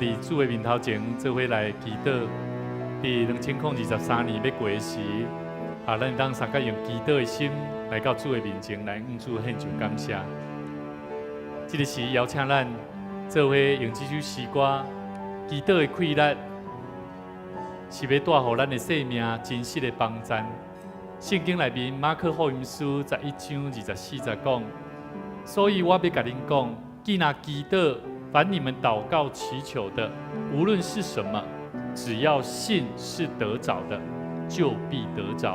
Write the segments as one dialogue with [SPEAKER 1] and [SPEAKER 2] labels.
[SPEAKER 1] 佇主的面頭前做伙來祈禱。佇2023年欲過時，啊，咱會當相佮用祈禱的心來到主的面前來向主獻上感謝。這个時邀請咱做伙用這首詩歌，祈禱的氣力，是欲帶予咱的生命真實的幫贊。聖經內面馬可福音書11章24節講，所以我欲共恁講，既若祈禱，凡你們禱告祈求的，無論是什麼，只要信是得著的，就必得著。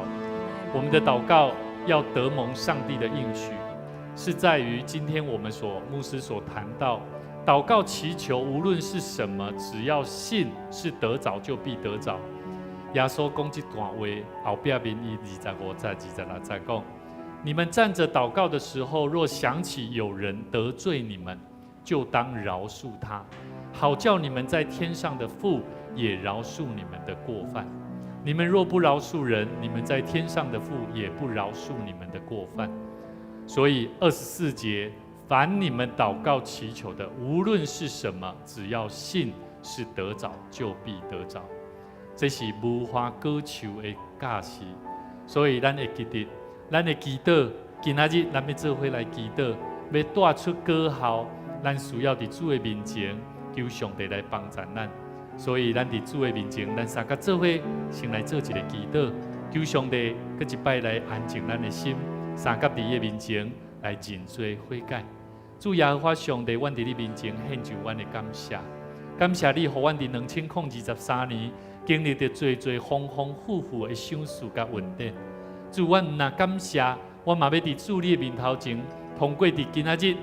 [SPEAKER 1] 我們的禱告要得蒙上帝的應許，是在於今天我們所牧師所談到，禱告祈求，無論是什麼，只要信是得著，就必得著。耶穌講這段話後壁面，伊25節、26節講：你們站着禱告的時候，若想起有人得罪你們，就當饒恕他，好叫你們在天上的父也饒恕你們的過犯。你們若不饒恕人，你們在天上的父也不饒恕你們的過犯。所以24節，凡你們禱告祈求的，無論是什麼，只要信是得著，就必得著。這是無花果樹的教示，所以咱會記得，咱的祈禱，今仔日咱欲做伙來祈禱，欲帶出果效，咱需要佇主的面前求上帝來幫助咱。所以咱佇主的面前，咱相佮做伙先來做一個祈禱，求上帝閣一擺來安靜咱的心，相佮佇伊的面前來認罪悔改。主耶和華上帝，阮佇你面前獻上阮的感謝，感謝你予阮佇2023年經歷著濟濟風風雨雨的賞賜佮恩典。主，阮毋但感謝，阮嘛欲佇主你的面頭前，通過佇今仔日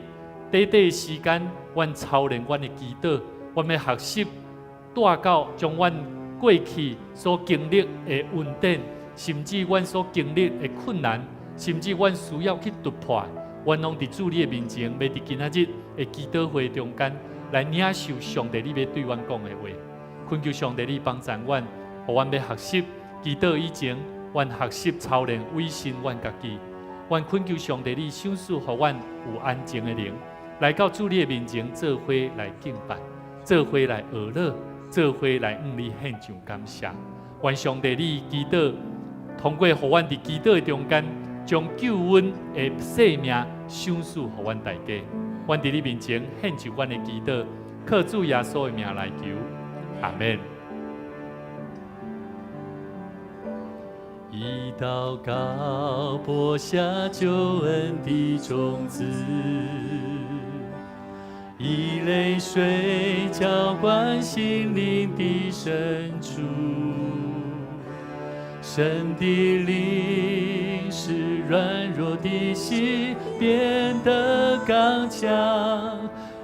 [SPEAKER 1] 短短的時間，阮操練阮的祈禱，阮欲學習帶到將阮過去所經歷的恩典，甚至阮所經歷的困難，甚至阮需要去突破，阮攏佇主你的面前，欲佇今仔日的祈禱會中間來領受上帝你欲對阮講的話。懇求上帝你幫助阮，予阮欲學習祈禱以前，阮學習操練委身阮家己。阮懇求上帝你賞賜予阮有安靜的靈，來到主你的面前做伙來敬拜，做伙來學樂，做伙來向你獻上感謝。願上帝你祈禱，通過予阮佇祈禱的中間，將救阮的生命賞賜予阮大家。阮佇你面前獻上阮的祈禱，靠主耶穌的名來求，阿們。以禱告播下救恩的種子，以淚水澆灌心靈的深處。神的靈使軟弱的心變得剛強，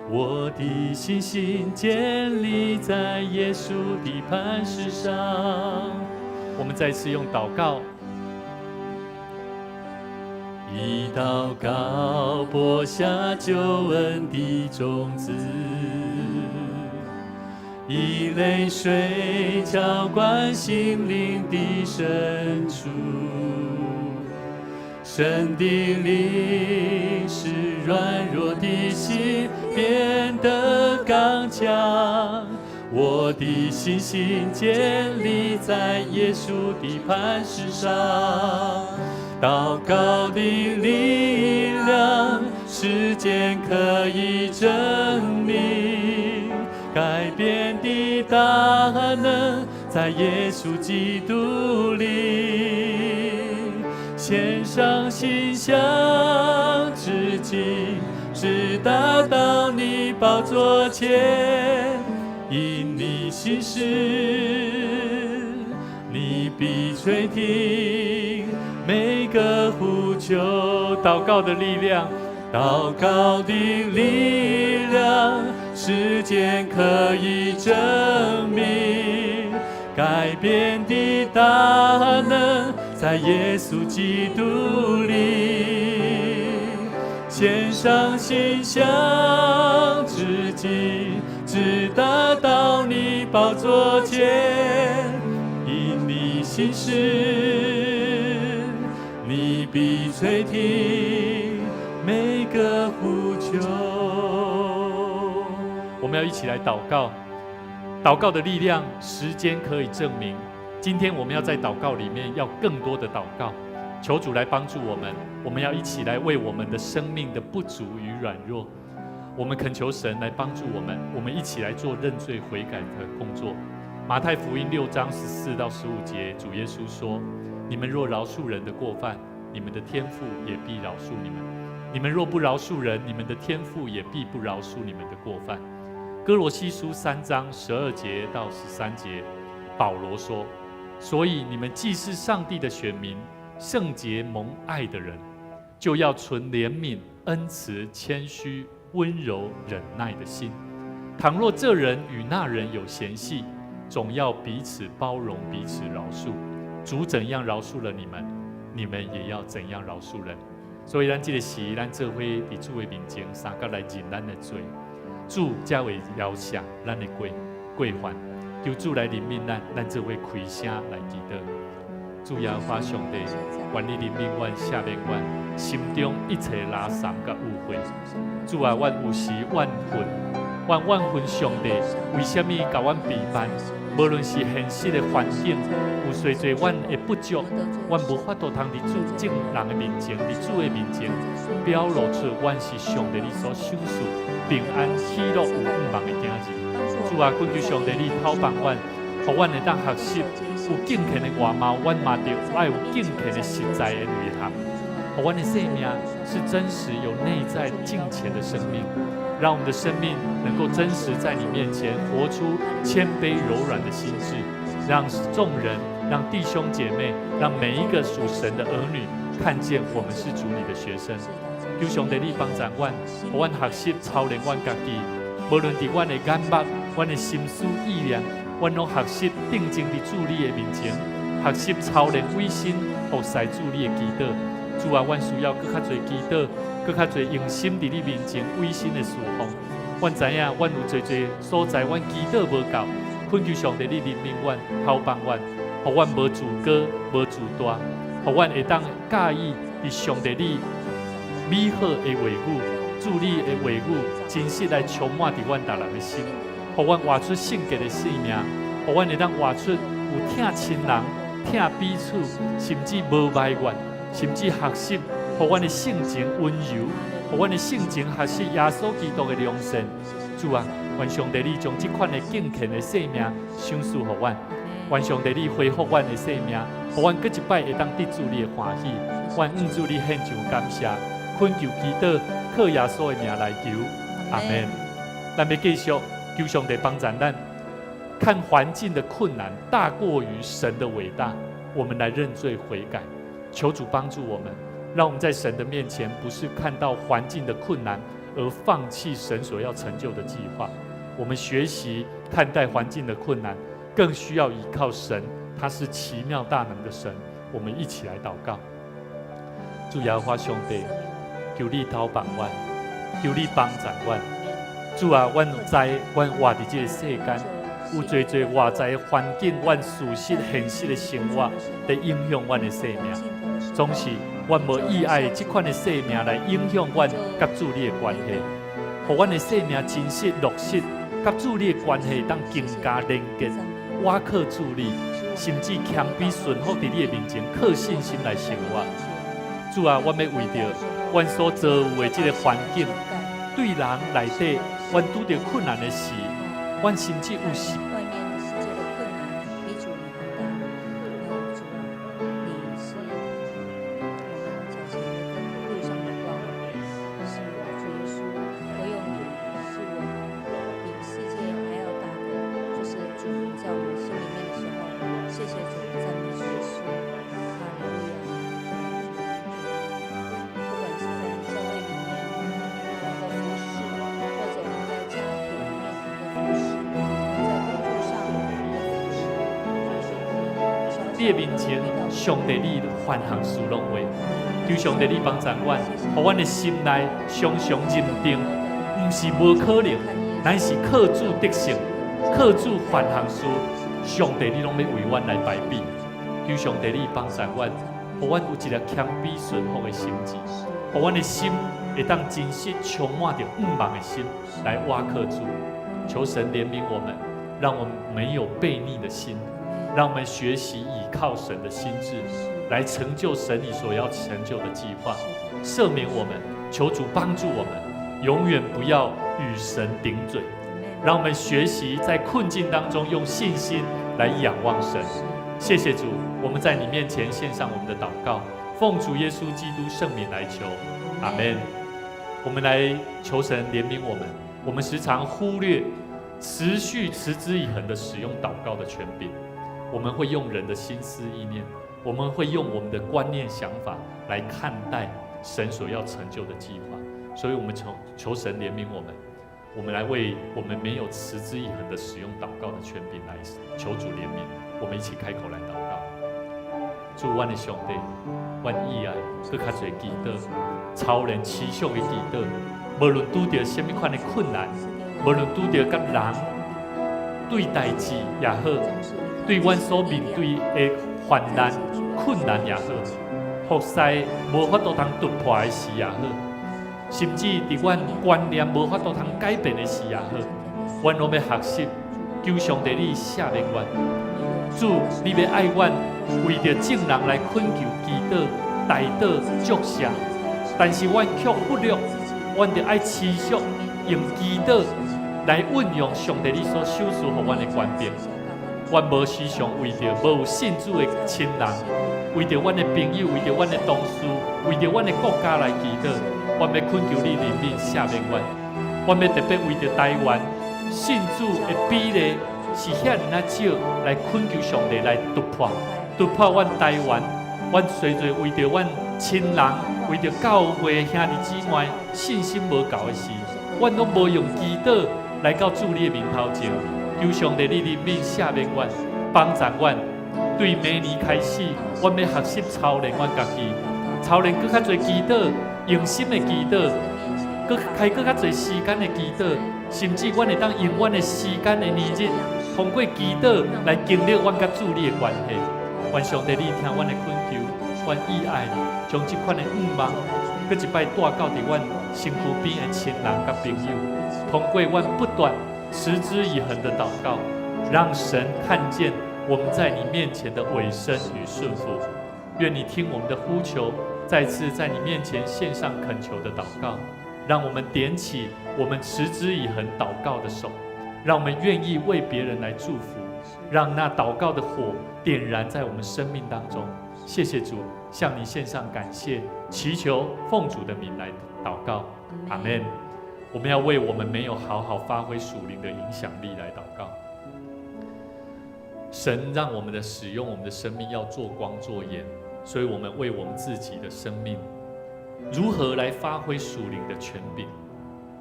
[SPEAKER 1] 我的信心建立在耶穌的磐石上。我們再次用禱告，以禱告播下救恩的種子，以淚水澆灌心靈的深處。神的靈使軟弱的心變得剛強，我的信心建立在耶穌的磐石上。禱告的力量，時間可以證明，改變的大能在耶穌基督裡。獻上馨香之祭，直達到你寶座前，因你信實，你必垂聽每個呼求。禱告的力量，禱告的力量，時間可以證明，改變的大能在耶穌基督裡。獻上馨香之祭，直達到你寶座前，因你信實，你必垂聽每個呼求。我們要一起來禱告，禱告的力量，時間可以證明。今天我們要在禱告裡面要更多的禱告，求主來幫助我們。我們要一起來為我們的生命的不足與軟弱，我們懇求神來幫助我們。我們一起來做認罪悔改的工作。馬太福音6章14到15節，主耶穌說：你們若饒恕人的過犯，你們的天父也必饒恕你們；你們若不饒恕人，你們的天父也必不饒恕你們的過犯。歌羅西書3章12節到13節，保羅說：所以你們既是上帝的選民，聖潔蒙愛的人，就要存憐憫、恩慈、謙虛、溫柔、忍耐的心。倘若這人與那人有嫌隙，總要彼此包容，彼此饒恕。主怎樣饒恕了你們，你們也要怎樣饒恕人。所以，咱這個時，咱做伙佇主的面前，相共來認咱的罪，主才會饒赦咱的過犯。求主來憐憫咱，咱做伙開聲來祈禱。主耶和華上帝，願你憐憫阮、赦免阮心中一切垃圾佮誤會。主啊，阮有時怨恨，阮怨恨上帝，為啥物共阮陪伴？無論是現實的環境，有濟濟阮的不足，阮無法度通佇主眾人的面前，佇主的面前表露出阮是上帝你所賞賜平安喜樂有向望的囝兒。主啊，懇求上帝你透幫阮，予阮會當學習有敬虔的外貌，阮嘛著愛有敬虔的實在的內涵。予阮的生命是真實有內在敬虔的生命，讓我們的生命能夠真實在你面前活出謙卑柔軟的心志，讓眾人、讓弟兄姐妹、讓每一個屬神的兒女看見我們是主你的學生。求上帝你幫助阮，予阮學習操練阮家己，無論佇阮的眼目、阮的心思意念，阮攏學習定睛佇主你的面前，學習操練委身服侍主你的祈禱。主啊，阮需要閣較濟祈禱，閣較濟用心佇你面前委身的侍奉。阮知影，阮有濟濟所在，阮祈禱無夠，懇求上帝你憐憫阮，透幫阮，予阮無自高、無自大，予阮會當佮意佇上帝你美好的話語、主你的話語，真實來充滿佇阮逐人的心，予阮活出聖潔的生命，予阮會當活出有疼親人、疼彼此，甚至無埋怨，甚至學習，予阮的性情溫柔，予阮的性情學習耶穌基督的良善。主啊，願上帝你將這款的敬虔的生命賞賜予阮，願上帝你恢復阮的生命，予阮閣一擺會當得主你的歡喜。阮向主你獻上感謝，懇求祈禱，靠耶穌的名來求，阿門。咱欲繼續求上帝幫助咱，看環境的困難大過於神的偉大，我們來認罪悔改，求主幫助我們，讓我們在神的面前，不是看到環境的困難而放棄神所要成就的計劃。我們學習看待環境的困難，更需要依靠神，他是奇妙大能的神。我們一起來禱告，主耶和華上帝，求你透幫阮，求你幫助阮。主啊，阮知阮活佇這個世間，有濟濟外在的環境，阮事實現實的生活，佇影響阮的生命。總是阮無意愛這款的生命來影響阮佮主你的關係，予阮的生命真實落實，佮主你的關係當更加連結，倚靠主你，甚至謙卑順服佇你的面前，靠信心來生活。主啊，阮欲為著阮所遭遇的這個環境，對人內底，阮拄著困難的時，阮甚至有時。
[SPEAKER 2] 外面世界的困難比主你還大。哦，主啊，你是我們腳前的燈，路上的光。是主耶穌，唯有你是我們比世界還要大的，就是主臨在我們心裡面的時候，謝謝主，讚美主耶穌，哈利路亞，主啊主啊主啊！不管是在教會裡面的服侍，或者我們在家庭裡面的服侍，我們在工作上的服侍，就是我們
[SPEAKER 1] 你的面前，上帝你凡項事攏會，求上帝你幫助阮，予阮的心內常常認定，毋是無可能，乃是靠主得勝，靠主凡項事，上帝你攏欲為阮來排比。求上帝你幫助阮，予阮有一個謙卑順服的心志，予阮的心會當真實充滿著向望的心來倚靠主。求神憐憫我們，讓我們沒有悖逆的心，讓我們學習倚靠神的心志，來成就神你所要成就的計劃。赦免我們，求主幫助我們，永遠不要與神頂嘴。讓我們學習在困境當中用信心來仰望神。謝謝主，我們在你面前獻上我們的禱告，奉主耶穌基督聖名來求，阿門。我們來求神憐憫我們，我們時常忽略持續持之以恆的使用禱告的權柄，我們會用人的心思意念，我們會用我們的觀念想法來看待神所要成就的計劃，所以我們求求神憐憫我們。我們來為我們沒有持之以恆的使用禱告的權柄來求主憐憫。我們一起開口來禱告。主，阮的上帝，阮意愛閣較濟祈禱，操練持續的祈禱，無論拄著啥物款的困難，無論拄著佮人對代誌也好，對阮所面對的患難困難也好，服侍無法度通突破的時也好，甚至佇阮觀念無法度通改變的時也好，阮攏欲學習求上帝你赦免阮，主你欲愛阮為著眾人來懇求祈禱、代禱、祝謝，但是阮卻忽略，阮著愛持續用祈禱來運用上帝你所賞賜予阮的權柄。阮無時常為著無有信主的親人，為著阮的朋友，為著阮的同事，為著阮的國家來祈禱。阮欲懇求你憐憫赦免阮，阮欲特別為著台灣信主的比例是遐爾仔少，來懇求上帝來突破，突破阮台灣。阮濟濟為著阮親人，為著教會兄弟姊妹信心無夠的時，阮攏無用祈禱來到主你的面頭前，求上帝你憐憫赦免阮，幫助阮。對明年開始，阮欲學習操練阮家己，操練閣較濟祈禱，用心的祈禱，閣開閣較濟時間的祈禱，甚至阮會當用阮的時間的年日，通過祈禱來經歷阮佮主你的關係。願上帝你聽阮的懇求，阮意愛將這款的願望，閣一擺帶到佇阮身軀邊的親人佮朋友，通過阮不斷持之以恆的禱告，讓神看見我們在你面前的委身與順服。願你聽我們的呼求，再次在你面前獻上懇求的禱告，讓我們點起我們持之以恆禱告的手，讓我們願意為別人來祝福，讓那禱告的火點燃在我們生命當中。謝謝主，向你獻上感謝，祈求奉主的名來禱告，阿門。我們要為我們沒有好好發揮屬靈的影響力來禱告。神讓我們的使用我們的生命要做光做鹽，所以我們為我們自己的生命如何來發揮屬靈的權柄，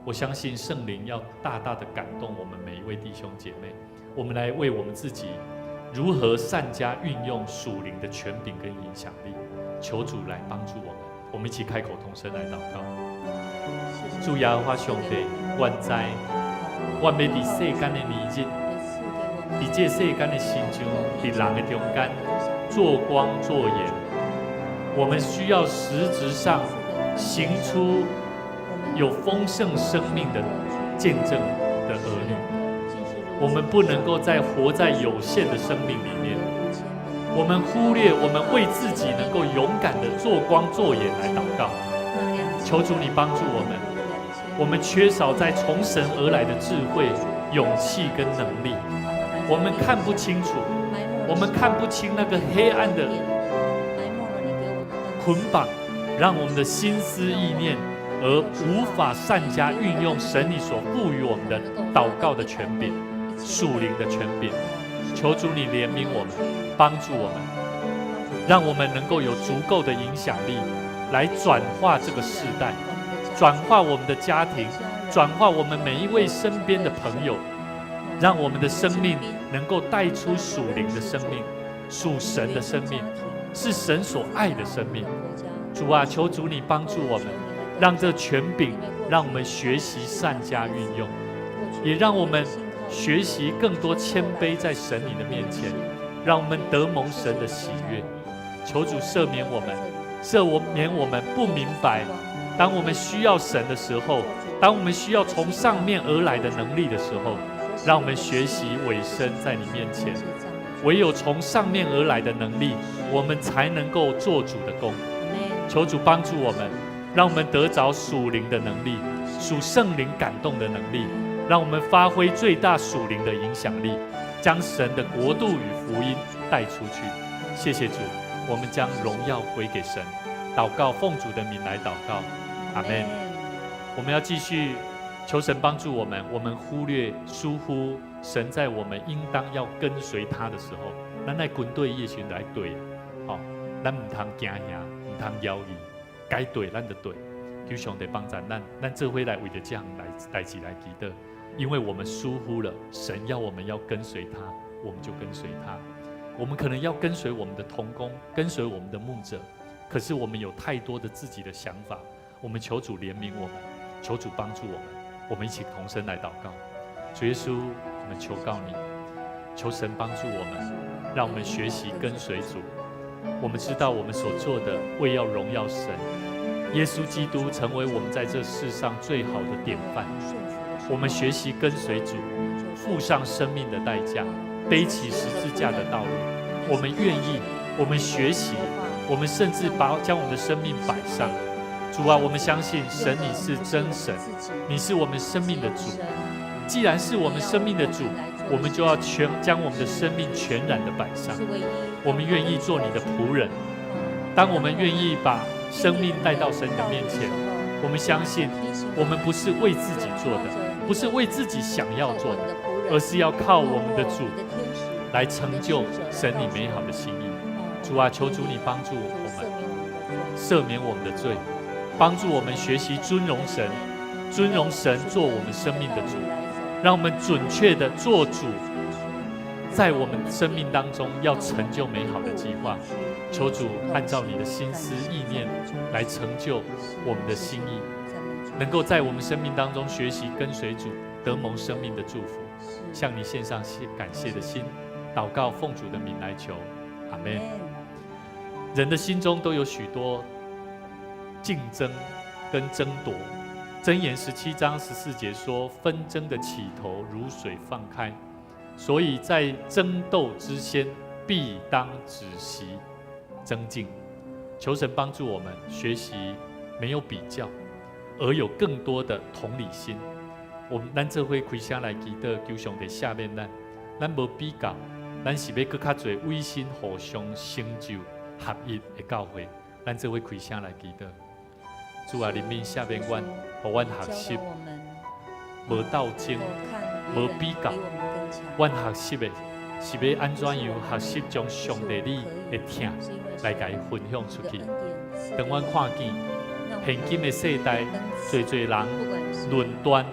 [SPEAKER 1] 我相信聖靈要大大的感動我們每一位弟兄姐妹。我們來為我們自己如何善加運用屬靈的權柄跟影響力，求主來幫助我們。我們一起開口同聲來禱告。主耶和華上帝，阮知，阮欲佇世間的年日，佇這世間的身上，佇人的中間做光做鹽。我們需要實質上行出有豐盛生命的見證的兒女。我們不能夠再活在有限的生命裡面。我們忽略我們為自己能夠勇敢的做光做鹽來禱告。求主你幫助我們，我們缺少在從神而來的智慧、勇氣跟能力。我們看不清楚，我們看不清那個黑暗的捆綁，讓我們的心思意念而無法善加運用神你所賦予我們的禱告的權柄、屬靈的權柄。求主你憐憫我們，幫助我們，讓我們能夠有足夠的影響力，來轉化這個世代，轉化我們的家庭，轉化我們每一位身邊的朋友，讓我們的生命能夠帶出屬靈的生命，屬神的生命，是神所愛的生命。主啊，求主你幫助我們，讓這權柄，讓我們學習善加運用，也讓我們學習更多謙卑在神你的面前，讓我們得蒙神的喜悅。求主赦免我們，赦免我們不明白，當我們需要神的時候，當我們需要從上面而來的能力的時候，讓我們學習委身在你面前。唯有從上面而來的能力，我們才能夠做主的工。求主幫助我們，讓我們得着屬靈的能力，屬聖靈感動的能力，讓我們發揮最大屬靈的影響力，將神的國度與福音帶出去。謝謝主，我們將榮耀歸給神。禱告，奉主的名來禱告，阿門。我們要繼續求神幫助我們，我們忽略疏忽神在我們應當要跟隨他的時候，咱愛跟對伊的時陣來對，好，咱毋通驚嚇，毋通猶豫，該對咱就對。求上帝幫助咱，咱做伙來為著這項代誌來祈禱，因為我們疏忽了神要我們要跟隨他，我們就跟隨他。我們可能要跟隨我們的同工，跟隨我們的牧者，可是我們有太多的自己的想法。我們求主憐憫我們，求主幫助我們，我們一起同聲來禱告。主耶穌，我們求告你，求神幫助我們，讓我們學習跟隨主。我們知道我們所做的為要榮耀神，耶穌基督成為我們在這世上最好的典範。我們學習跟隨主，付上生命的代價，背起十字架的道路。我們願意，我們學習，我們甚至把將我們的生命擺上。主啊，我們相信神，你是真神，你是我們生命的主。既然是我們生命的主，我們就要全將我們的生命全然的擺上。我們願意做你的僕人。當我們願意把生命帶到神的面前，我們相信我們不是為自己做的，不是為自己想要做的，而是要靠我們的主來成就神你美好的心意。主啊，求主你幫助我們，赦免我們的罪，幫助我們學習尊榮神，尊榮神做我們生命的主，讓我們準確的做主，在我們生命當中要成就美好的計劃。求主按照你的心思意念來成就我們的心意，能夠在我們生命當中學習跟隨主，得蒙生命的祝福。向你獻上謝感謝的心，禱告奉主的名來求，阿門。人的心中都有許多競爭跟爭奪。箴言17章14節說：紛爭的起頭如水放開，所以在爭鬥之先，必當止息爭競。求神幫助我們學習沒有比較，而有更多的同理心。我們咱做伙開聲來祈禱，求上帝赦免咱，咱無比較，咱是欲閣較濟委身互相成就合一的教會。咱做伙開聲來祈禱，主啊，憐憫赦免阮，予阮學習無鬥爭、無比較。阮學習的是欲按怎樣學習將上帝你的疼來共伊分享出去。當阮看見現今的世代，濟濟人論斷，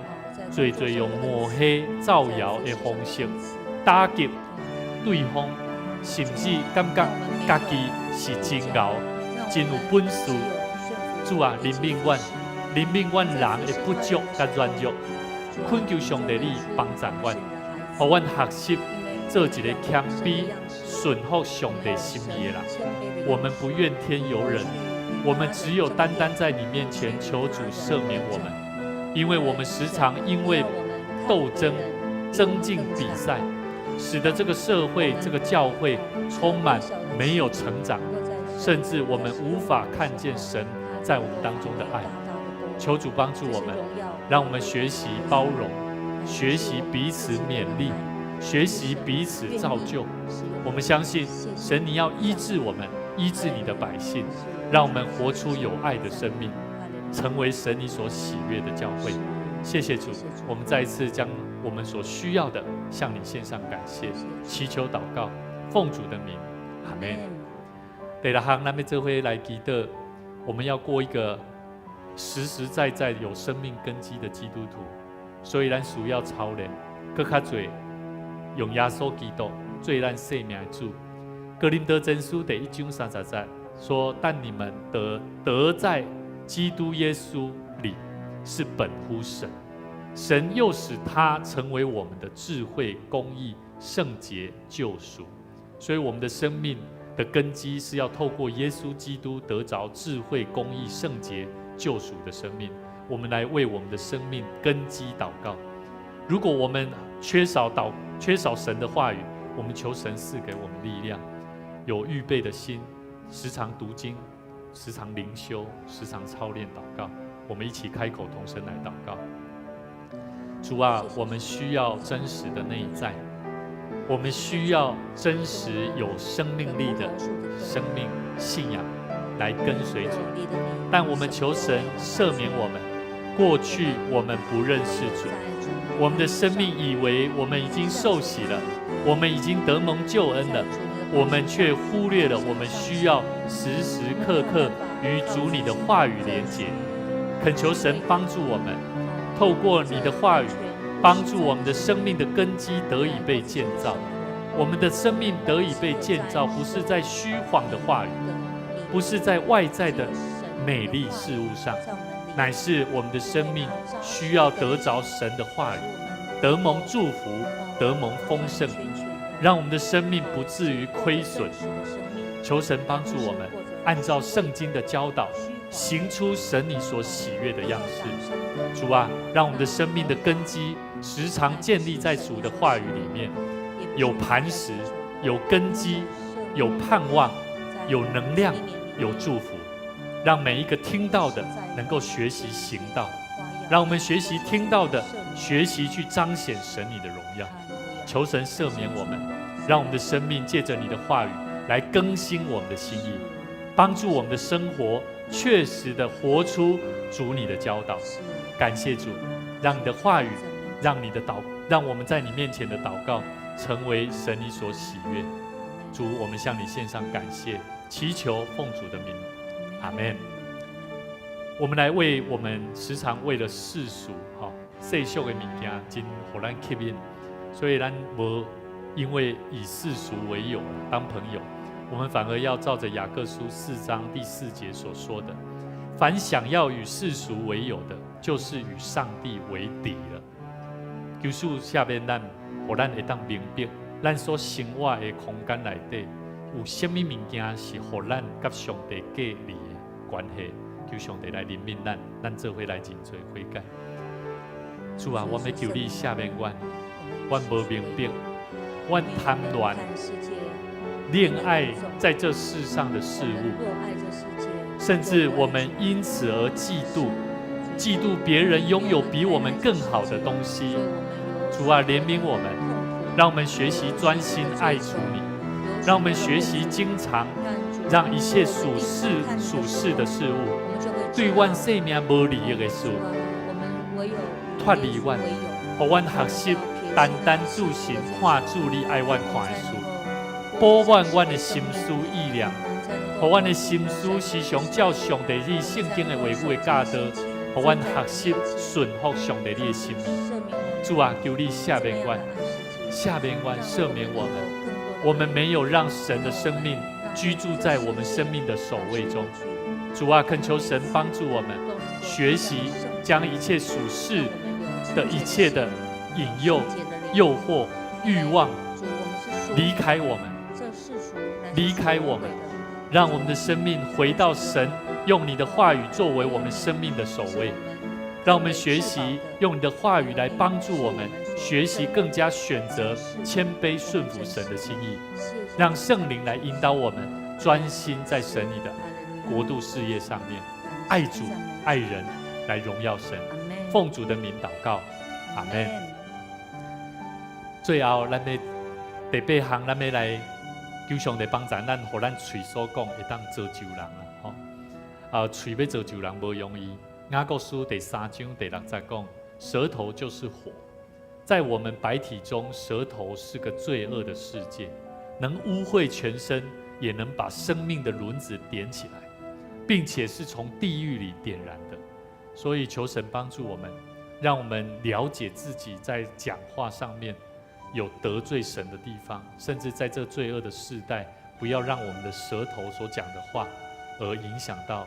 [SPEAKER 1] 濟濟用抹黑、造謠的方式打擊對方，甚至感覺家己是真𠢕、真有本事。主啊，憐憫阮，憐憫阮人的不足佮軟弱，懇求上帝你幫助阮，予阮學習做一個謙卑、順服上帝心意的人。我們不怨天尤人，我們只有單單在你面前求主赦免我們，因為我們時常因為鬥爭、爭競、比賽，使得這個社會、這個教會充滿沒有成長，甚至我們無法看見神在我們當中的愛。求主幫助我們，讓我們學習包容，學習彼此勉勵，學習彼此造就。我們相信神，你要醫治我們，醫治你的百姓，讓我們活出有愛的生命，成為神你所喜悅的教會。謝謝主，我們再一次將我們所需要的向你獻上感謝，祈求禱告，奉主的名，阿門。第六項，咱欲做伙來祈禱，我們要過一個實實在在有生命根基的基督徒，所以咱需要操練，閣較濟用耶穌基督做咱生命的主。哥林多前書第1章30節說：但你們得在基督耶穌裡，是本乎神，神又使他成為我們的智慧、公義、聖潔、救贖。所以我們的生命的根基是要透過耶穌基督得着智慧、公義、聖潔、救贖的生命。我們來為我們的生命根基禱告。如果我們缺少神的話語，我們求神賜給我們力量，有預備的心，時常讀經，時常靈修，時常操練禱告。我們一起開口同聲來禱告。主啊，我們需要真實的內在，我們需要真實有生命力的生命信仰來跟隨主。但我們求神赦免我們，過去我們不認識主，我們的生命以為我們已經受洗了，我們已經得蒙救恩了，我們卻忽略了我們需要時時刻刻與主你的話語連結。懇求神幫助我們，透過你的話語，幫助我們的生命的根基得以被建造。我們的生命得以被建造，不是在虛謊的話語，不是在外在的美麗事物上，乃是我們的生命需要得着神的話語，得蒙祝福，得蒙豐盛，讓我們的生命不至於虧損。求神幫助我們，按照聖經的教導，行出神你所喜悅的樣式。主啊，讓我們的生命的根基時常建立在主的話語裡面，有磐石，有根基，有盼望，有能量，有祝福，讓每一個聽到的能夠學習行道，讓我們學習聽到的，學習去彰顯神你的榮耀。求神赦免我們，讓我們的生命借着你的話語來更新我們的心意，幫助我們的生活確實的活出主你的教導。感謝主，讓你的話語，讓你的禱，讓我們在你面前的禱告成為神你所喜悅。主，我們向你獻上感謝，祈求奉主的名，阿門。我們來為我們時常為了世俗、哈世俗的物件真予咱吸引，所以咱無因為以世俗為友當朋友，我們反而要照着雅各書4章第4節所說的：凡想要與世俗為友的，就是與上帝為敵了。求主赦免咱，予咱會當明白，咱所生活的空間內底有啥物物件是予咱佮上帝隔離的關係。求上帝來憐憫咱，咱做伙來認罪悔改。主啊，我欲求你赦免阮，阮無明白，阮貪戀戀愛在這世上的事物，甚至我們因此而嫉妒，嫉妒別人擁有比我們更好的東西。主啊，憐憫我們，讓我們學習專心愛主你，讓我們學習經常讓一切屬世的事物，對阮生命無利益的事物，脫離阮，予阮學習單單注神看主你愛阮看的事，補滿阮的心思意念，予阮的心思時常照上帝你聖經的話語的教導，予阮學習順服上帝你的心意。主啊，求你赦免阮，赦免阮，赦免我們。我們沒有讓神的生命居住在我們生命的首位中。主啊，懇求神幫助我們學習將一切屬世的一切的引誘、誘惑、慾望離開我們，離開我們，讓我們的生命回到神，用你的話語作為我們生命的首位。讓我們學習用你的話語來幫助我們學習更加選擇謙卑順服神的心意，讓聖靈來引導我們專心在神你的國度事業上面，愛主愛人來榮耀神。奉主的名禱告，阿門。最後，咱欲第八項，咱欲來求上帝幫助咱，予咱喙所講會當造就人啦。吼，啊，喙欲造就人無容易。雅各書第3章第6節講，舌頭就是火，在我們百體中，舌頭是個罪惡的世界，能污穢全身，也能把生命的輪子點起來，並且是從地獄裡點燃的。所以求神幫助我們，讓我們了解自己在講話上面有得罪神的地方，甚至在這罪惡的世代，不要讓我們的舌頭所講的話而影響到，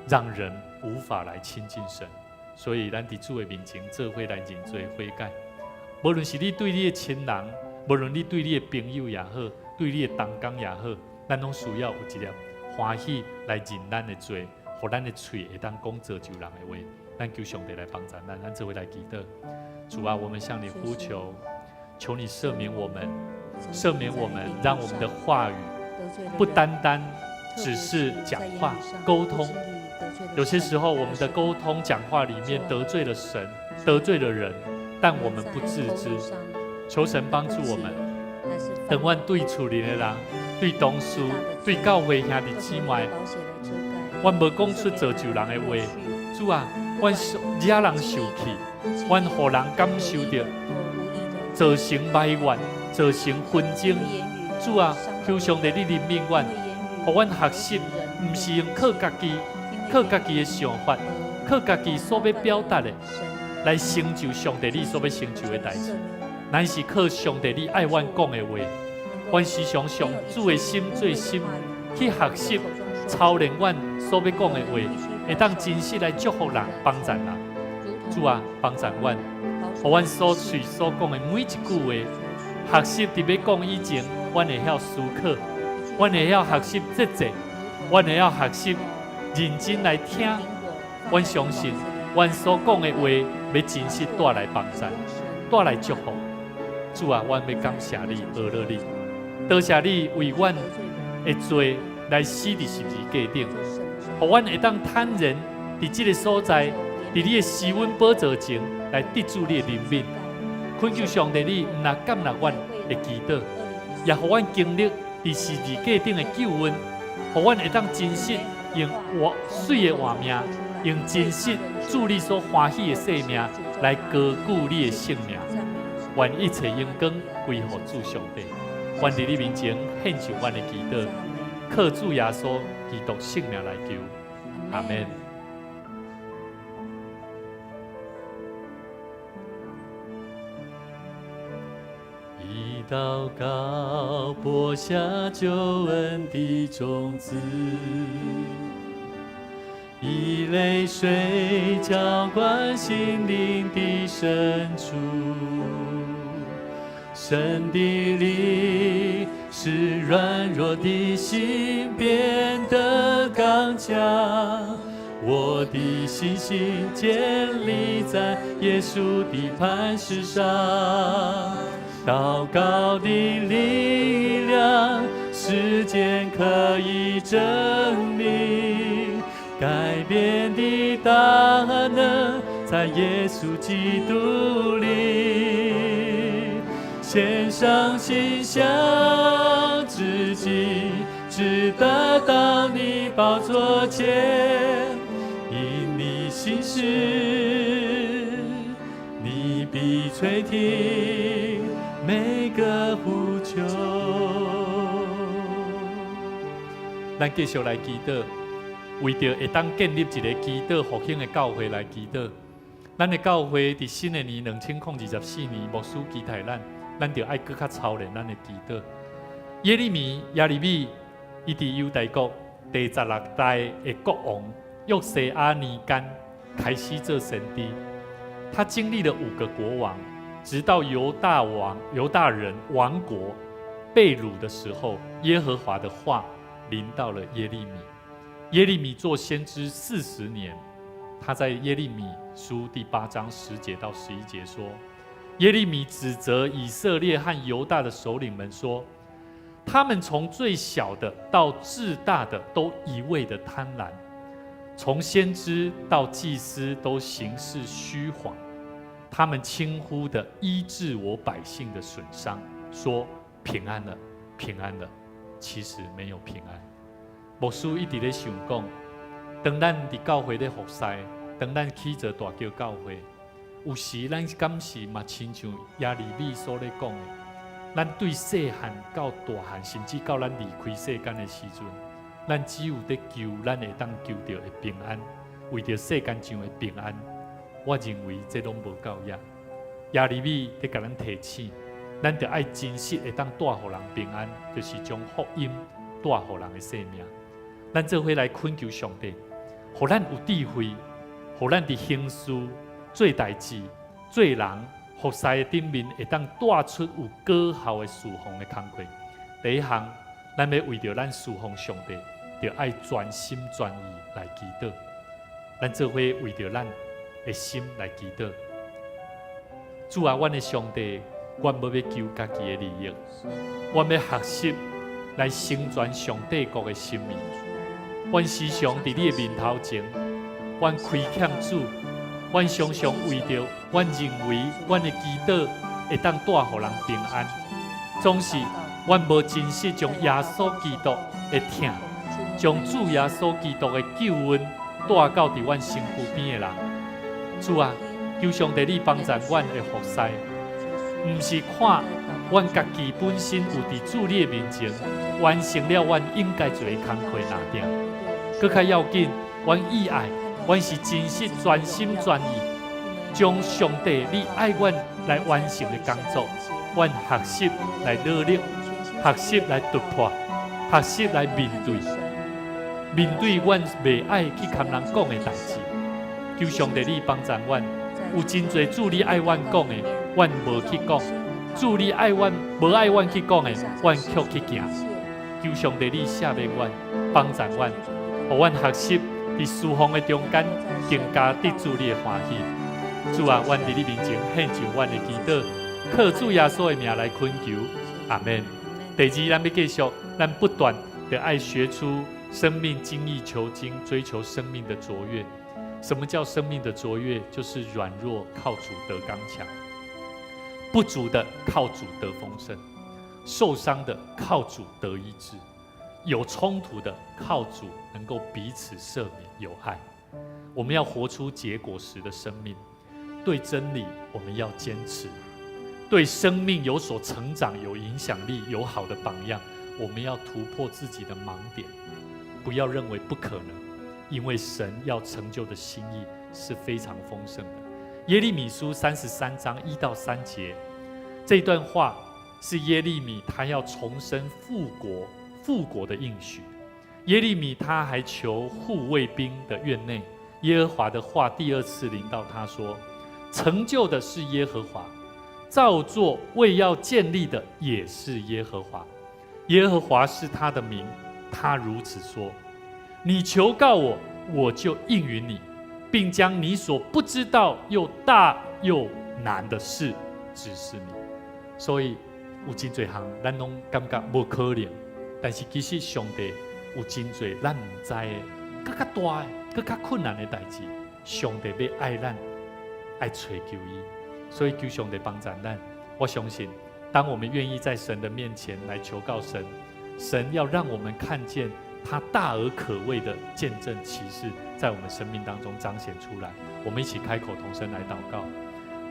[SPEAKER 1] 讓人無法來親近神。所以，咱佇主的面前做伙來認罪悔改。無論是你對你的親人，無論你對你的朋友也好，對你的同工也好，咱攏需要有一粒歡喜來認咱的罪，予咱的喙會當講造就人的話。咱求上帝來幫助咱，咱做伙來祈禱。主啊，我們向你呼求，求你赦免我們，赦免我們，讓我們的話語不單單只是講話溝通。有些時候，我們的溝通講話裡面得罪了神，得罪了人，但我們不自知。求神幫助我們，當阮對厝裡的人、對同事、對教會兄弟姊妹，阮無講出造就人的話。主啊，阮惹人受氣，阮予人感受著造成埋怨、造成紛爭。主啊，求上帝你憐憫阮，予阮學習，毋是用靠家己、靠家己的想法、靠家己所欲表達的，來成就上帝你所欲成就的代誌。乃是靠上帝你愛阮講的話，阮時常用主的心做心，去學習操練阮所欲講的話，會當真實來祝福人、幫助人。主啊，幫助阮，予阮所喙所講的每一句話，學習佇欲講以前，阮會曉思考，阮會曉學習節制，阮會曉學習認真來聽。阮相信，阮所講的話，欲真實帶來幫助，帶來祝福。主啊，阮欲感謝你，阿樂你，多謝你為阮的罪來死佇十字架頂，予阮會當坦然佇這个所在，佇你的施恩寶座前來得主你的憐憫。懇求上帝，你毋但接納阮的祈禱，也予阮經歷佇十字架頂的救恩，予阮會當真實用活媠的活命，用真實主你所歡喜的生命來高舉你的聖名。願一切榮光歸予主上帝。願佇你面前獻上阮的祈禱，靠主耶穌基督聖名來求，阿們。
[SPEAKER 3] 以禱告播下救恩的種子，以淚水澆灌心靈的深處。神的靈使軟弱的心變得剛強，我的信心建立在耶穌的磐石上。禱告的力量，時間可以證明，改變的大能在耶穌基督裡。獻上馨香之祭，直達到你寶座前，因你信實，你必垂聽每個呼求。
[SPEAKER 1] 咱繼續來祈禱，為著會當建立一个祈禱復興的教會來祈禱。咱的教會佇新的年2024年，牧師期待咱，咱著愛閣較操練咱的祈禱。耶利米、耶利米，伊佇猶大國第十六代的國王約西亞年間開始做先知。他經歷了五個國王，直到猶大王、猶大人亡國被擄的時候，耶和華的話臨到了耶利米。耶利米做先知40年，他在耶利米書第八章10節到11節說：耶利米指責以色列和猶大的首領們說，他們從最小的到至大的都一味的貪婪，從先知到祭司都行事虛謊，他們輕忽的醫治我百姓的損傷，說平安了，平安了，其實沒有平安。牧師一直咧想講，當咱佇教會咧服侍，當咱起做大橋教會，有時咱敢是嘛親像耶利米所咧講的，咱對細漢到大漢，甚至到咱離開世間的時陣，咱只有佇求咱會當求著的平安，為著世間上的平安，我認為這攏無夠額。耶利米佇共咱提醒，咱著愛真實會當帶予人平安，就是將福音帶予人的生命。咱做伙來懇求上帝，予咱有智慧，予咱佇行事、做代誌、做人、服侍的頂面，會當帶出有果效的事奉的工課。第一項，咱欲為著咱事奉上帝，著愛全心全意來祈禱。咱做伙為著咱的心來祈禱。主啊，阮的上帝，阮無欲求家己的利益，阮欲學習來成全上帝國的心意。阮時常佇你的面頭前，阮虧欠主，阮常常為著阮認為阮的祈禱會當帶予人平安，總是阮無真實將耶穌基督的疼，將主耶穌基督的救恩帶到佇阮身軀邊的人。主啊，求上帝你幫助阮的服侍，毋是看阮家己本身有佇主你的面前完成了阮應該做的工課爾定，閣較要緊，阮意愛，阮是真實全心全意，將上帝你愛阮來完成的工作，阮學習來努力，學習來突破，學習來面對，面對阮袂愛去共人講的代誌。求上帝你幫助阮，有真濟主你愛阮講的，阮無去講；主你愛阮無愛阮去講的，阮卻去行。求上帝你赦免阮，幫助阮，予阮學習佇侍奉的中間，更加得主你的歡喜。主啊，阮佇你面前獻上阮的祈禱，靠主耶穌的名來懇求，阿門。第二，咱欲繼續，咱不斷的愛學出生命精益求精，追求生命的卓越。什麼叫生命的卓越？就是軟弱靠主得剛強，不足的靠主得豐盛，受傷的靠主得醫治，有衝突的靠主能夠彼此赦免有愛。我們要活出結果實的生命，對真理我們要堅持，對生命有所成長、有影響力、有好的榜樣，我們要突破自己的盲點，不要認為不可能，因為神要成就的心意是非常豐盛的。耶利米書33章1到3節，這段話是耶利米他要重申復國、復國的應許。耶利米他還求護衛兵的院內，耶和華的話第二次臨到他說：成就的是耶和華，造作為要建立的也是耶和華。耶和華是他的名，他如此說：你求告我，我就應允你，並將你所不知道又大又難的事指示你。所以有真濟項，咱攏感覺無可能，但是其實上帝有真濟咱毋知的，閣較大的、閣較困難的代誌，上帝欲愛咱，愛揣求伊，所以求上帝幫助咱。我相信，當我們願意在神的面前來求告神，神要讓我們看見他大而可畏的見證奇事，在我們生命當中彰顯出來。我們一起開口同聲來禱告。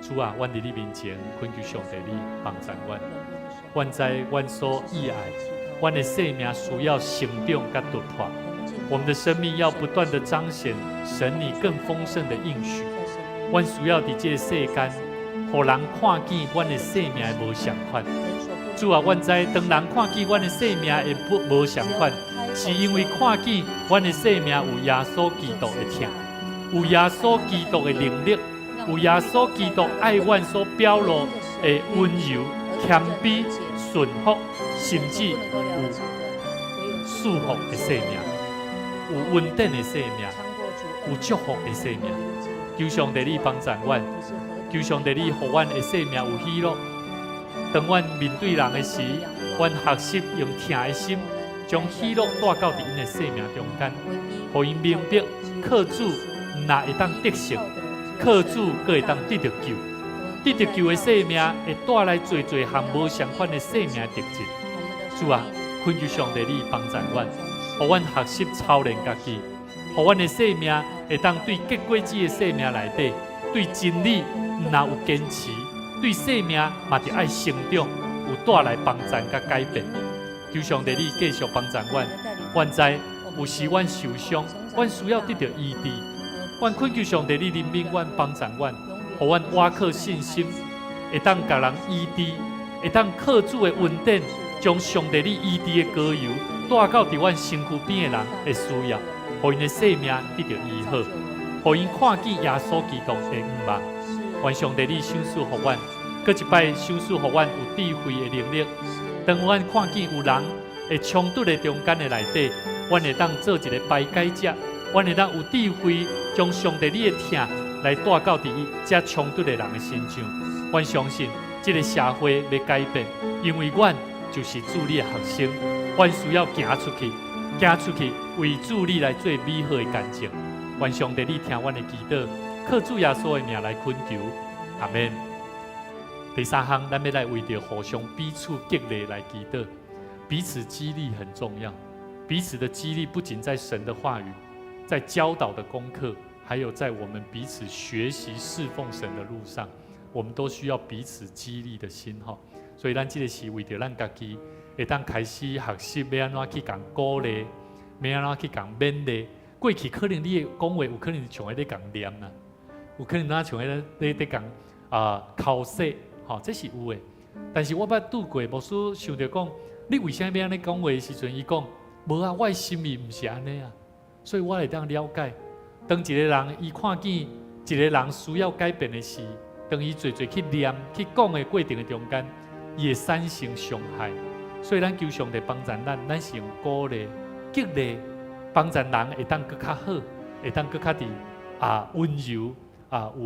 [SPEAKER 1] 主啊，阮佇你面前懇求上帝你幫助阮，阮知阮所意愛，阮的生命需要成長佮突破，我們的生命要不斷的彰顯神你更豐盛的應許。阮需要佇這個世間，予人看見阮的生命的無仝款。主啊，阮知當人看見阮的生命會不無仝款，是因為看見阮的生命有耶穌基督的疼，有耶穌基督的能力，有耶穌基督愛阮所表露的溫柔、謙卑、順服，甚至有賜福的生命，有恩典的生命，有祝福的生命。求上帝你幫助阮，求上帝你予阮的生命有喜樂。當阮面對人的時，阮學習用疼的心，將喜樂帶到佇𪜶的生命中間，予𪜶明白靠主毋但會當得勝，靠主閣會當得著救，得著救的生命會帶來濟濟項無仝款的生命特質。主啊，懇求上帝你幫助阮，予阮學習操練家己，予阮的生命會當對結果子的生命內底，對真理毋但有堅持，對生命嘛著愛成長，有帶來幫助佮改變。求上帝你繼續幫助阮，阮知有時阮受傷，阮需要得著醫治。阮懇求上帝你憐憫阮，幫助阮，予阮倚靠信心，會當共人醫治，會當靠主的恩典，將上帝你醫治的膏油帶到佇阮身軀邊的人的需要，予𪜶的生命得著醫好，予𪜶看見耶穌基督的向望。願上帝你賞賜予阮，閣一擺賞賜予阮有智慧的能力。當阮看見有人會衝突的中間的內底，阮阮會當做一个排解者，阮會當有智慧將上帝你的疼來帶到佇遮衝突的人的身上。阮相信這个社會欲改變，因為阮就是主你的學生，阮需要行出去，行出去為主你來做美好的見證。願上帝你聽阮的祈禱，靠主耶穌的名來懇求，阿們。第三項，咱欲來為著互相彼此激勵來祈禱，彼此激勵很重要。彼此的激勵不僅在神的話語，在教導的功課，還有在我們彼此學習侍奉神的路上，我們都需要彼此激勵的心哈。所以，咱這个是為著咱家己會當開始學習欲按怎去共鼓勵，欲按怎去共勉勵。過去可能你的講話有可能像咧共念啦，有可能若像咧咧咧共啊剾洗，吼，這是有的。但是我捌拄過牧師想著講，你為啥欲按呢講話的時陣，伊講無啊，我的心意毋是按呢啊，所以我會當了解，當一個人伊看見一個人需要改變的時，當伊濟濟去念去講的過程的中間，伊會產生傷害。所以咱求上帝幫助咱，咱是用鼓勵、激勵，幫助人會當閣較好，會當閣較佇啊溫柔啊有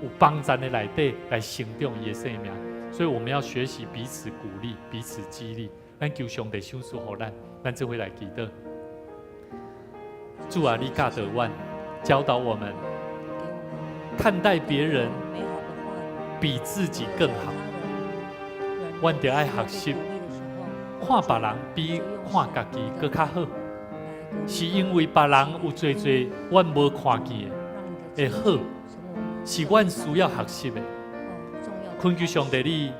[SPEAKER 1] 有幫助的內底來成長伊的生命。所以我們要學習彼此鼓勵、彼此激勵。咱求上帝賞賜予咱，咱做伙來祈禱。主啊，你教導阮，教導我們看待別人比自己更好。阮著愛學習看別人比看家己閣較好，是因為別人有濟濟阮無看見的好，是阮需要學習的。懇求上帝你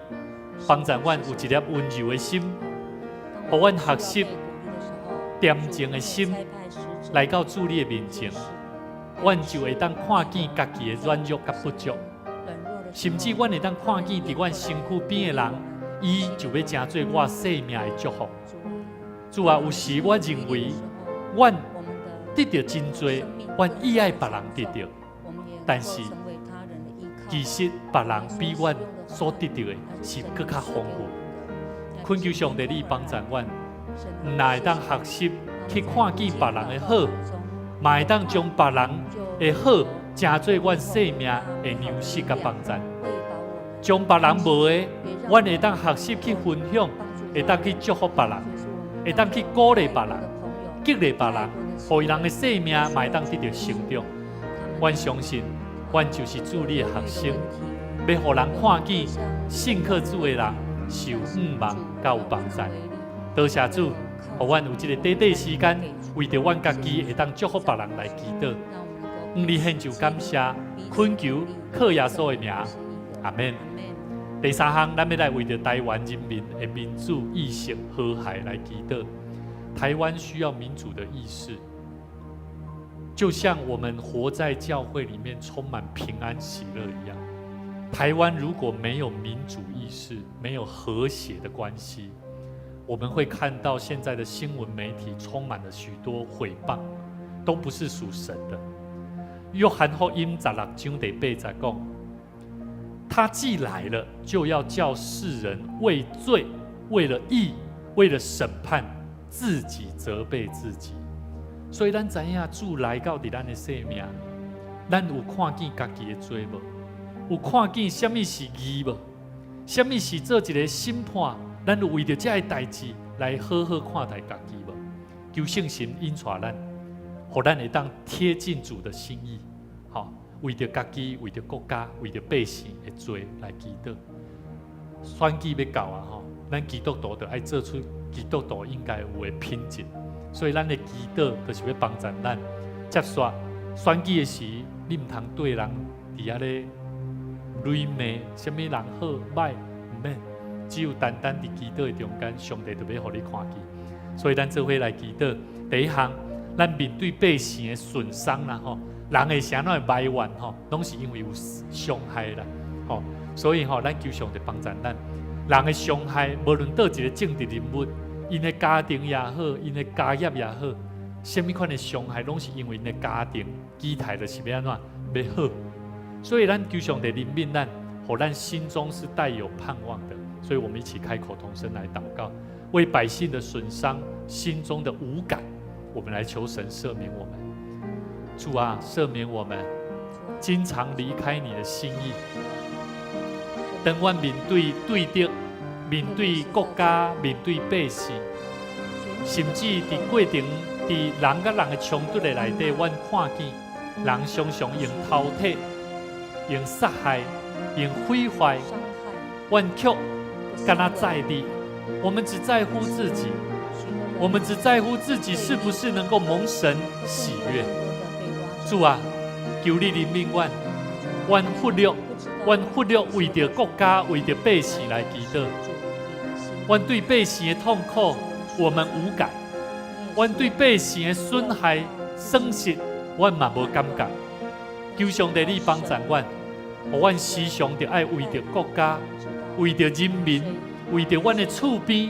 [SPEAKER 1] 幫助阮有一粒溫柔的心，予阮學習恬靜的心來到主你的面前，阮就會當看見家己的軟弱佮不足，甚至阮會當看見佇阮身軀邊的人，伊就欲成做我生命的祝福。主啊，有時我認為阮得著真濟，阮意愛別人得著，但是其實別人比阮所得著的是閣較豐富。懇求上帝你幫助阮，毋但會當學習去看見別人的好，嘛會當將別人的好成做阮生命的糧食佮幫助。將別人無的，阮會當學習去分享，會當去祝福別人，會當去鼓勵別人，激勵別人，予伊人的生命嘛會當得著成長。阮相信，阮就是主你的學生，欲予人看見信靠主的人是有向望佮有幫助。多謝主，予阮有這个短短時間，為著阮家己會當祝福別人來祈禱。向你獻上感謝，懇求靠耶穌的名，阿們。第三項，咱欲來為著台灣人民的民主意識和諧來祈禱。台灣需要民主的意識，就像我們活在教會裡面充滿平安喜樂一樣。台灣如果沒有民主意識，沒有和諧的關係，我們會看到現在的新聞媒體充滿了許多毀謗，都不是屬神的。約翰福音十六章第八節講：他既來了，就要叫世人為罪、為了義、為了審判，自己責備自己。所以咱知影主來到佇咱的生命，咱有看見家己的罪無？有看見啥物是義無？啥物是做一个審判？咱有為著這个代誌來好好看待家己無？求聖神引帶咱，予咱會當貼近主的心意，好，為著家己、為著國家、為著百姓的罪來祈禱。選舉欲到啊，吼，咱基督徒就愛做出基督徒應該有的品質。所以咱的祈禱就是欲幫助咱。接續選舉的時，你毋通對人佇遐咧擂罵，啥物人好歹，毋免。只有單單佇祈禱的中間，上帝就欲予你看見。所以咱做伙來祈禱。第一項，咱面對百姓的損傷啦，吼，人會啥會埋怨吼，攏是因為有傷害啦，吼。所以吼，咱求上帝幫助咱。人的傷害，無論佗一个政治人物，𪜶的家庭也好，𪜶的家業也好，啥物款的傷害，攏是因為𪜶的家庭期待就是欲按怎欲好。所以咱求上帝憐憫咱，予咱心中是帶有盼望的。所以我們一起開口同聲來禱告，為百姓的損傷，心中的無感，我們來求神赦免我們。主啊，赦免我們，經常離開你的心意。當阮面對對敵、面對國家、面對百姓，甚至佇過程、佇人佮人的衝突的內底，阮看見人常常用偷提、用殺害、用毀壞，阮卻干焦在意。我們只在乎自己，我們只在乎自己是不是能夠蒙神喜悅。主啊，求你憐憫阮，阮忽略，阮忽略為著國家、為著百姓來祈禱。阮對百姓的痛苦，我們無感；阮對百姓的損害、損失，阮嘛無感覺。求上帝你幫助阮，予阮時常著愛為著國家、為著人民、為著阮的厝邊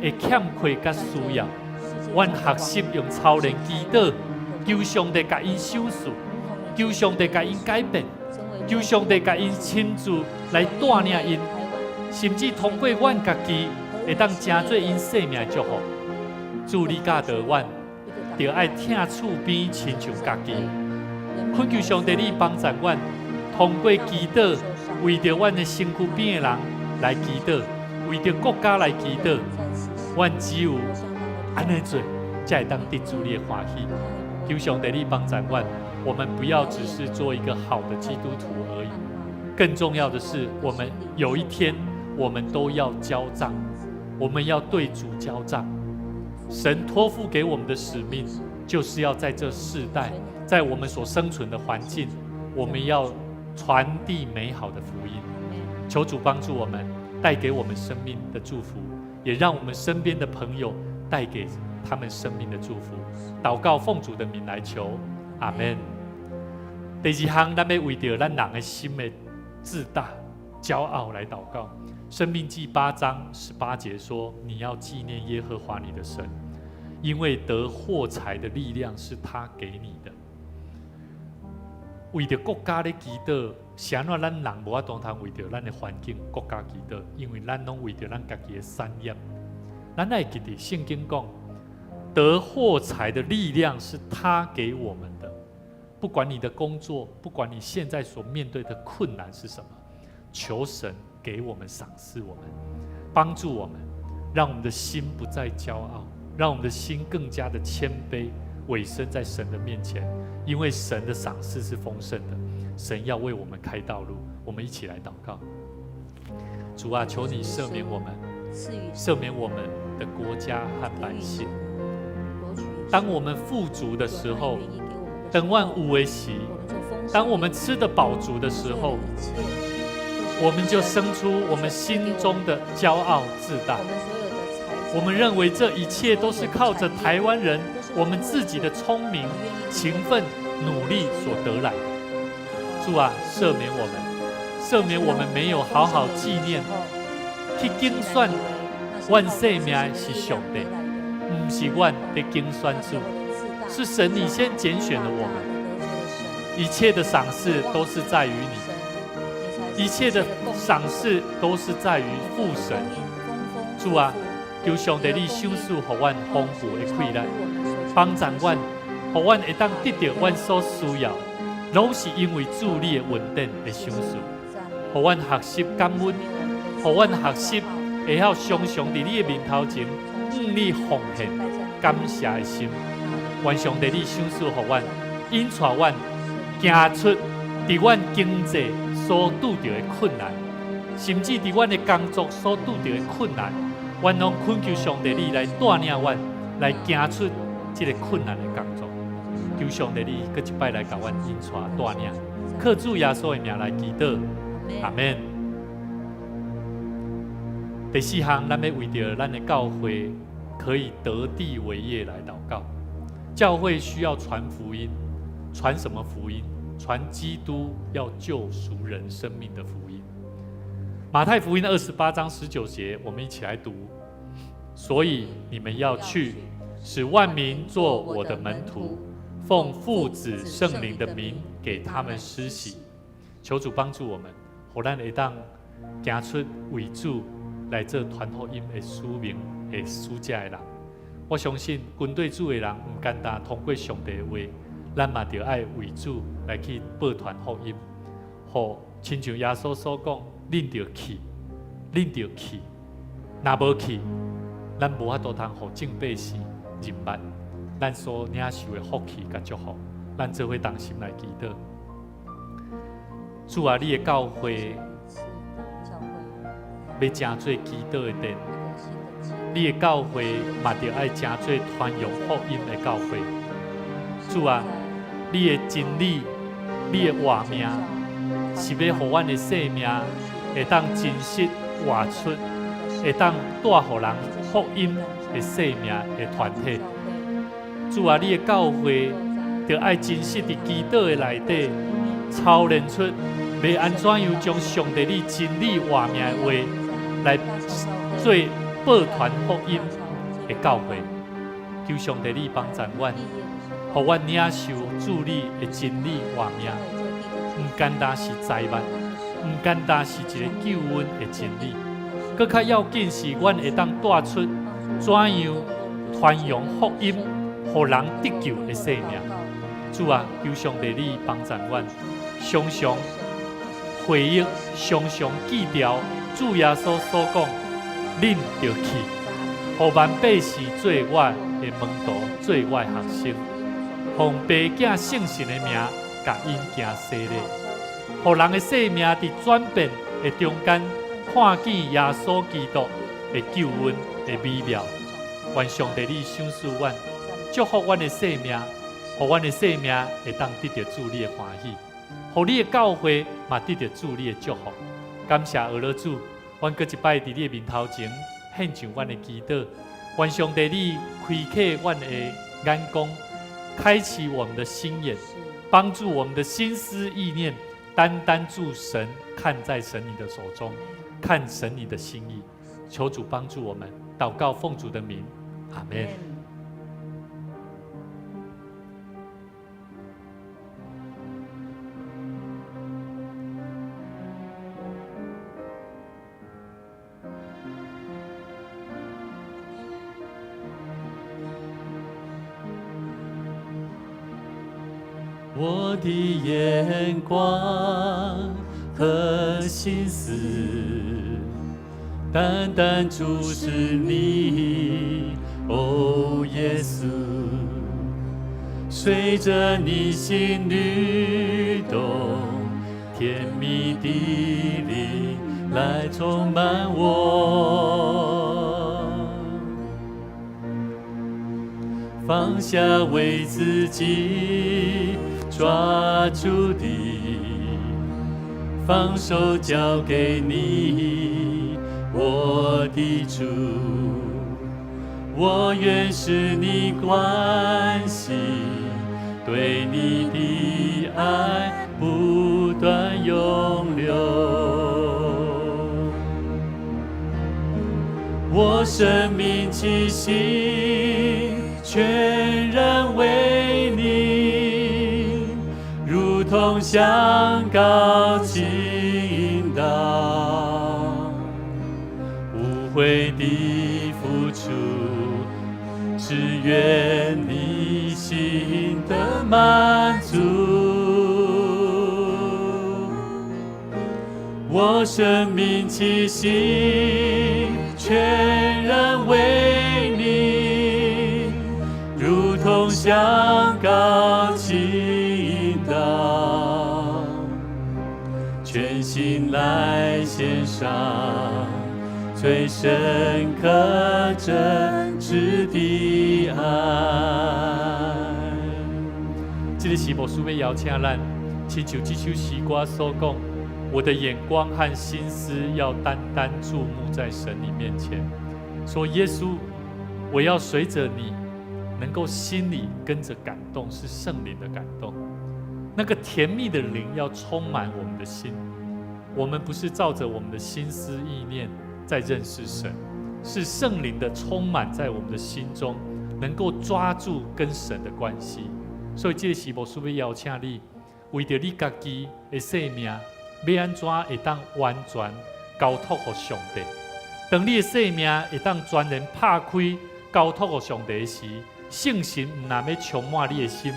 [SPEAKER 1] 的欠缺佮需要，阮學習用操練祈禱，求上帝共𪜶賞賜，求上帝共𪜶改變，求上帝共𪜶親自來帶領𪜶，甚至通過阮家己會當成做𪜶生命的祝福。主你教導阮，著愛疼厝邊親像家己。懇求上帝你幫助阮，通過祈禱，為著阮的身軀邊的人來祈禱，為著國家來祈禱。阮只有按呢做，才會當得主你的歡喜。求上帝你幫助阮，我們不要只是做一個好的基督徒而已，更重要的是，我們有一天我們都要交賬，我們要對主交賬。神託付給我們的使命，就是要在這世代，在我們所生存的環境，我們要傳遞美好的福音。求主幫助我們，帶給我們生命的祝福，也讓我們身邊的朋友帶給他們生命的祝福。禱告奉主的名來求，阿門。第二項，咱欲為著咱人的心的自大、驕傲來禱告。申命記8章18節說：“你要紀念耶和華你的神，因為得貨財的力量是他給你的。”為著國家咧祈禱，是按怎咱人無法度通為著咱的環境、國家祈禱？因為咱攏為著咱家己的產業。咱愛記得聖經講，得貨財的力量是他給我們的。不管你的工作，不管你現在所面對的困難是什麼，求神給我們賞賜我們，幫助我們，讓我們的心不再驕傲，讓我們的心更加的謙卑，委身在神的面前。因為神的賞賜是豐盛的，神要為我們開道路。我們一起來禱告：主啊，求你赦免我們，赦免我們的國家和百姓。當我們富足的時候，當阮有的時，當我們吃得飽足的時候，我們就生出我們心中的驕傲自大。我們認為這一切都是靠着台灣人我們自己的聰明、勤奮、努力所得來的。主啊，赦免我們，赦免我們沒有好好紀念，去揀選阮生命的是上帝，毋是阮佇揀選主，是神你先揀選了我們，一切的賞賜都是在於你，一切的賞賜都是在於父神。主啊，求上帝你賞賜予阮豐富的氣力，幫助阮，予阮會當得著阮所需要，攏是因為主你的恩典的賞賜，予阮學習感恩，予阮學習會曉常常佇你的面頭前，向你奉獻感謝的心。願上帝你賞賜予阮，引帶阮行出佇阮經濟所拄著的困難，甚至佇阮的工作所拄著的困難，阮攏懇求上帝你來帶領阮，來行出這个困難的工作。求上帝你閣一擺來共阮引帶帶領，靠主耶穌的名來祈禱，阿門。第四項，咱欲為著咱的教會可以得地為業來禱告。教會需要傳福音，傳什麼福音？傳基督要救贖人生命的福音。馬太福音28章19節，我們一起來讀。所以你們要去，使萬民做我的門徒，奉父子聖靈的名給他們施洗。求主幫助我們，予咱會當行出為主來做傳福音的使命的使者的人。我相信跟隨主的人，毋簡單通過上帝的話，咱嘛著愛為主來去報傳福音。予親像耶穌所講，恁著去，恁著去，若無去，咱無法度通予眾百姓認捌咱所領受的福氣佮祝福。咱做伙同心來祈禱。主啊，你的教會欲成做祈禱的殿，你的教會嘛著愛成做傳揚福音的教會。主啊，你的真理，你的活命，是欲予阮的生命會當真實活出，會當帶予人福音的生命的團體。主啊，你的教會著愛真實佇祈禱的內底操練出，欲按怎樣將上帝你真理活命的話來做報傳福音的教會。求上帝你幫助阮，予阮領受主你的真理活命，毋簡單是財物，毋簡單是一個救恩的真理，閣較要緊是阮會當帶出怎樣傳揚福音，予人得救的生命。主啊，求上帝你幫助阮，常常回憶，常常記牢主耶穌所講，恁著去，予萬百姓做我的門徒，做我的學生，奉父子聖神的名，共𪜶行洗禮，予人的生命佇轉變的中間，看見耶穌基督的救恩的美妙。願上帝你賞賜阮，祝福阮的生命，予阮的生命會當得著主你的歡喜，予你的教會嘛得著主你的祝福。感謝阿爸主，阮閣一擺佇你的面頭前獻上阮的祈禱，願上帝你開啟阮的眼光，開啟我們的心眼，幫助我們的心思意念，單單注神，看在神你的手中，看神你的心意。求主幫助我們，禱告奉主的名，阿門。
[SPEAKER 3] 我的眼光和心思，單單注視你，哦，耶穌，隨著你心律動，甜蜜的靈來充滿我，放下為自己抓住的，放手交給你，我的主，我願使你歡喜，對你的愛不斷湧流。我生命氣息全然為你，如同香膏傾倒，無悔的付出，只願你心得滿足。我生命氣息全然為你，如同香膏傾倒，全心來獻上最深刻真摯的愛。
[SPEAKER 1] 這個是牧師欲邀請咱，親像這首詩歌所講，我的眼光和心思要單單注目在神你面前。說耶穌，我要隨著你，能夠心裡跟着感動，是聖靈的感動。那個甜蜜的靈要充滿我們的心。我們不是照着我們的心思意念在認識神，是聖靈的充滿在我們的心中，能夠抓住跟神的關係。所以這個是牧師欲邀請你，為著你家己的生命，欲按怎會當完全交託予上帝？當你的生命會當全然拍開，交託予上帝時，聖神毋但欲充滿你的心，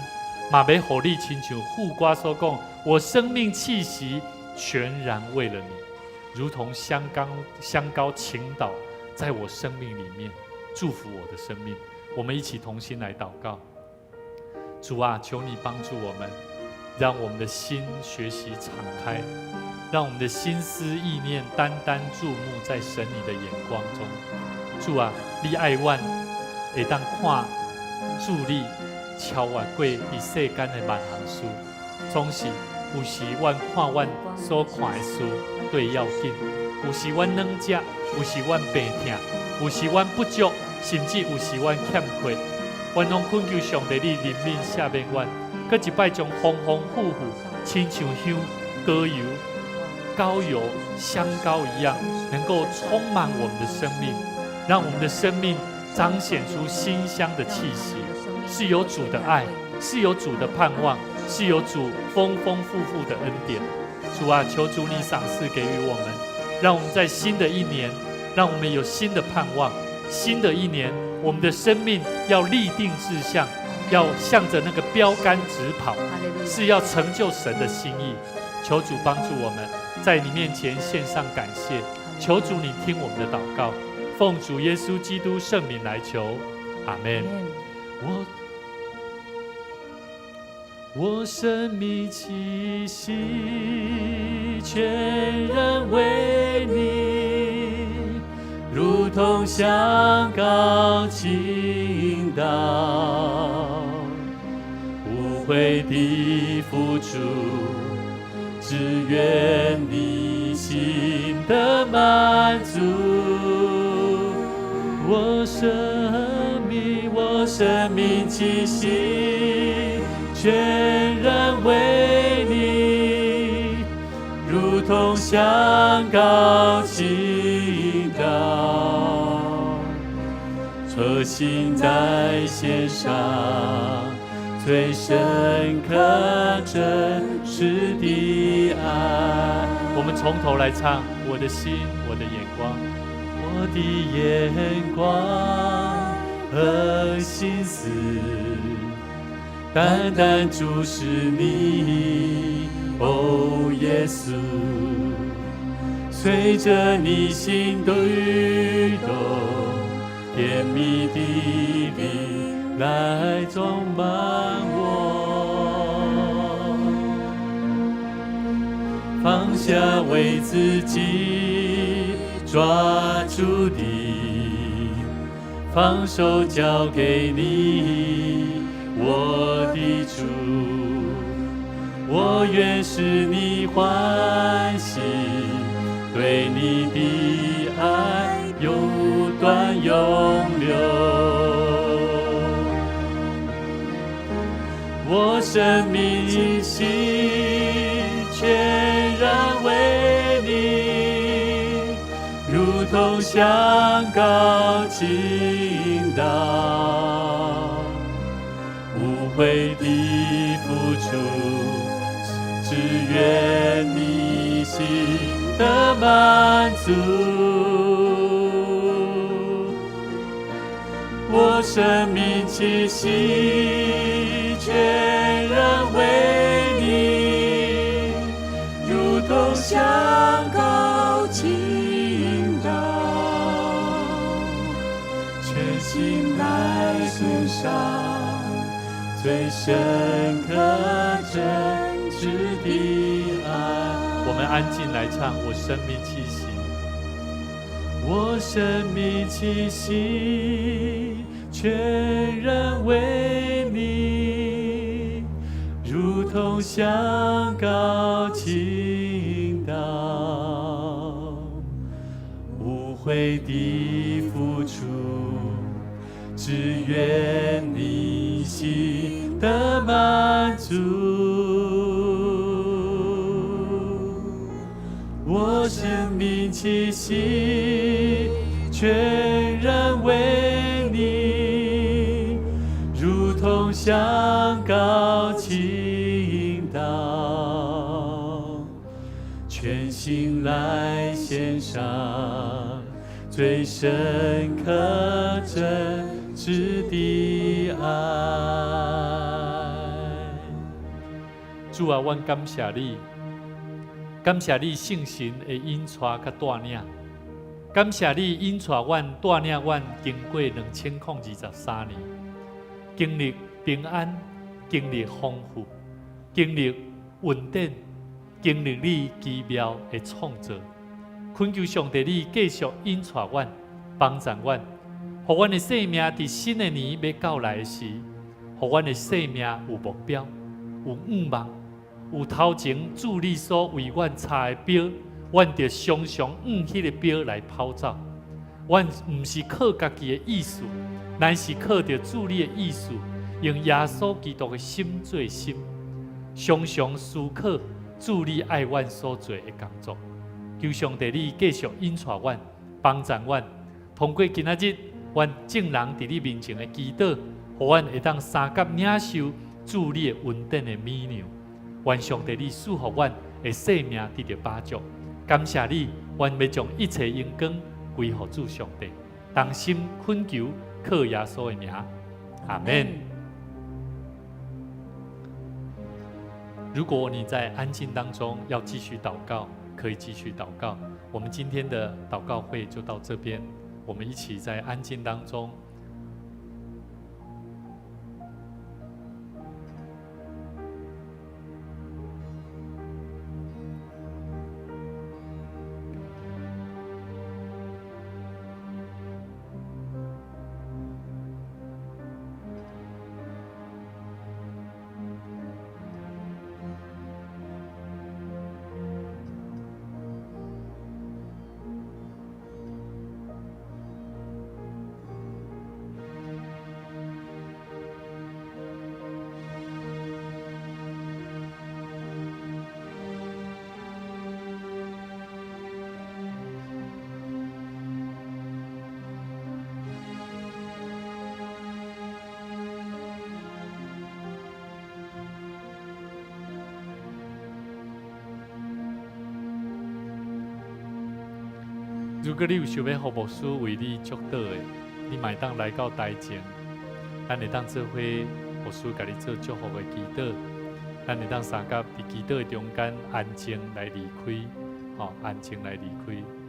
[SPEAKER 1] 嘛欲予你親像副歌所講：我生命氣息全然為了你，如同香膏香膏傾倒在我生命裡面，祝福我的生命。我們一起同心來禱告。主啊，求你幫助我們，讓我們的心學習敞開，讓我們的心思意念單單注目在神你的眼光中。主啊，你愛阮會當看主你超越過佇世間的萬項事，總是有時阮看阮所看的事最要緊，有時阮軟食，有時阮病痛，有時阮不足，甚至有時阮欠缺，阮攏懇求上帝你憐憫赦免阮，閣一擺將豐豐富富，親像香膏油、膏油、香膏一樣，能夠充滿我們的生命，讓我們的生命彰顯出馨香的氣息，是有主的愛，是有主的盼望，是有主豐豐富富的恩典。主啊，求主你賞賜給予我們，讓我們在新的一年，讓我們有新的盼望。新的一年，我們的生命要立定志向，要向着那個標杆直跑，是要成就神的心意。求主幫助我們，在你面前獻上感謝。求主你聽我們的禱告，奉主耶穌基督聖名來求，阿門。我生命氣息全然為你，如同香膏傾倒，無悔的付出，只願你心得滿足。我生命，我生命氣息，全然為你，如同香膏傾倒，初心在獻上，最深刻真實的愛。我們從頭來唱，我的心，我的眼光，我的眼光和心思，單單注視你，哦，耶穌，隨着你心律動，甜蜜的靈來充滿我，放下為自己抓住的，放手交給你，我的主，我願使你歡喜，對你的愛不斷湧流。我生命氣息全然為你，如同香膏傾倒，無悔的付出，只願你心得滿足。我生命氣息全然為你，如同香膏傾倒，全心來獻上最深刻真摯的愛。我們安靜來唱《我生命氣息》，我生命氣息全然為你，如同香膏傾倒，無悔的付出，只願你心得滿足。我生命氣息全然為你，如同香膏傾倒，全心來獻上最深刻真
[SPEAKER 3] 止的愛。主啊，阮感謝你，感謝你聖神的引帶佮帶領，感謝你引帶阮帶領阮經過2023年，經歷平安，經歷豐富，經歷穩定，經歷你奇妙的創造。懇求上帝，你繼續引帶阮，幫助阮，予阮的生命佇新的年欲到來的時，予阮的生命有目標、有願望、有頭前主你所為阮插的標，阮著常常向彼個標來跑走。阮毋是靠家己的意思，乃是靠著主你的意思，用耶穌基督的心做心，常常思考主你愛阮所做的工作。求上帝你繼續引帶阮，幫助阮，通過今仔日，阮眾人佇你面前的祈禱，予阮會當相佮領受主你的恩典的美糧。願上帝你賜予阮的生命得著飽足。感謝你，阮欲將一切榮光歸予主上帝。同心懇求，靠耶穌的名，阿門。如果你在安靜當中要繼續禱告，可以繼續禱告。我們今天的禱告會就到這邊，我們一起在安靜當中。如果你有想欲予牧師為你祝禱的，你嘛會當來到台前，咱會當做伙牧師共你做祝福的祈禱，咱會當相佮佇祈禱的中間安靜來離開，吼，安靜來離開。